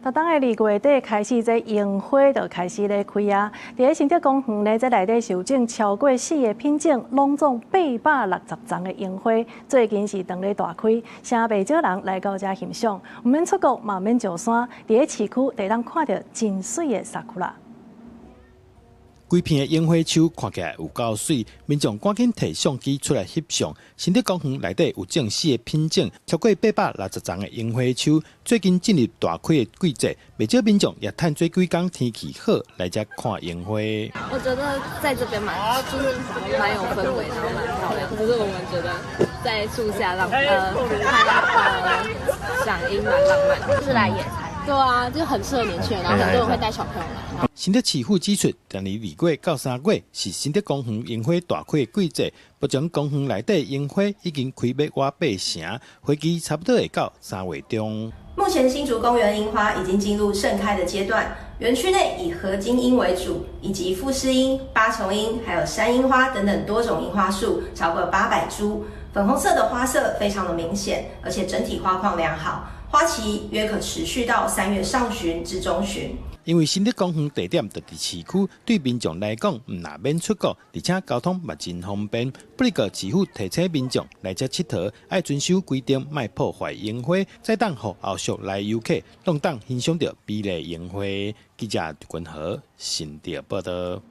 逐冬的二月底開始，這櫻花就開始咧開啊！佇咧新竹公園咧，這內底是有種超過四个品種，攏總860叢的櫻花，最近是當咧大開，誠袂少人來到遮欣賞。毋免出國，嘛毋免上山，佇咧市區就會當看著真媠的桜。規片的櫻花樹看起來有夠媠，民眾趕緊提相機出來翕相。新竹公園內底有種四个品種，超過860叢的櫻花樹，最近進入大開的季節，袂少民眾也趁這幾工天氣好來遮看櫻花。我覺得在這邊蠻就是蠻有氛圍，然後蠻漂亮。就是我們覺得在樹下浪看賞櫻蠻浪漫，就是來野餐。對啊，就很適合年輕人，然後很多人會帶小朋友來。新竹市府指出，逐年2月到3月是新竹公園櫻花大開的季節。目前公園內底櫻花已經開欲倚八成，花期差不多會到3月中。目前新竹公園櫻花已經進入盛開的階段，園區內以河津櫻為主，以及富士櫻、八重櫻，還有山櫻花等等多種櫻花樹，超過800株。粉紅色的花色非常的明顯，而且整體花況良好。花期約可持續到3月上旬至中旬。因為新竹公園地點就佇市區，對民眾來講，毋若免出國，而且交通嘛真方便。不過市府提醒民眾來遮𨑨迌，愛遵守規定，莫破壞櫻花，才當予後續來遊客攏當欣賞著美麗櫻花。記者陳君和新竹報導。